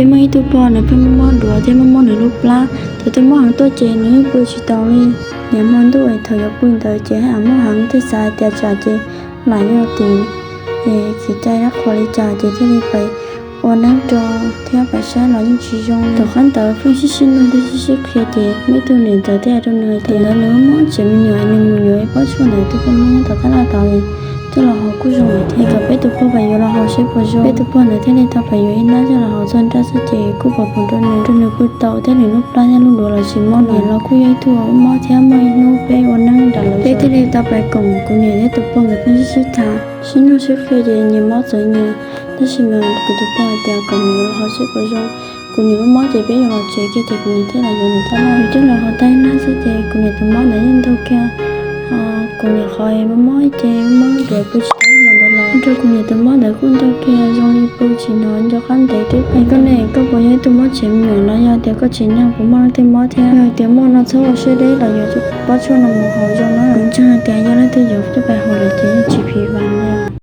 Ces muaj ib tug pog nws pheej mob duav thiab mob mob nws lub plab, thaum twg mob heev tuaj ces nws yeej pw tsis taus li. Niaj hmo ntuj thaum yuav pw ntawd ces haj yam mob heev thiab xav tias tsam ces lam yog tim es kev cai dab qhuas li cas ces thiaj li pais ua neeb rau thiab pais saib los yeej tsis zoo. Tom qab ntawd pheej sib sib nug thiab sib sib qhia ces muaj ib tug niam ntxawm thiaj hais rau nws tias ntawd nws mob tsev me nyuam, nws mus yuav ib pob tshuaj ntawd twb pheej mob nyob tom tab laj tod li, coj los haus kuj zoo lawm thiab. Kom peb tus pog pais yuav los haus seb puas zoo. Peb tus pog ntawd thiaj li tau pais yuav ib hnab coj los haus txog nrab xwb ces kuj pom pom rau nws, rau nws pw tau thiab nws lub plab thiab lub duav los tsis mob. Niam los kuj yog ib tug mob thiab muaj ib hnub peb ua neeb nram lawv, peb thiaj li tau pais koom kuv niam thiab tus pog nkawd pheej sib sib tham, sib nug sib qhia ces nyias mob txawv nyias. Tab sis mas kuv tus pog hais tias kom mus yuav los haus seb puas zoo. Kuv niam mob mob ces peb yuav los tsev kiag ces kuv niam thiaj los yuav nws tab laj. Nws coj los haus tau ib hnab xwb ces kuv niam tus mob ntawd yeej ntaug kiag. Kuv niam qhov mob mob ces mob duav pw tsis tau ib hmos ntawd los ua rau kuv niam tus mob ntawd kuj ntaug kiag zoo li pw tsis hnov nco qab ntev twb pheej. Koj ne, koj puas yog ib tug mob tsev me nyuam los yog tias koj tsev neeg puas muaj leej twg mob thiab? Yog hais tias muaj no txhob ua siab deb los yuav pob tshuaj no mus haus zoo na. Kuv ntseeg hais tias yog leej twg yuav coj pais haus lawm ces yeej tsis phim vam li.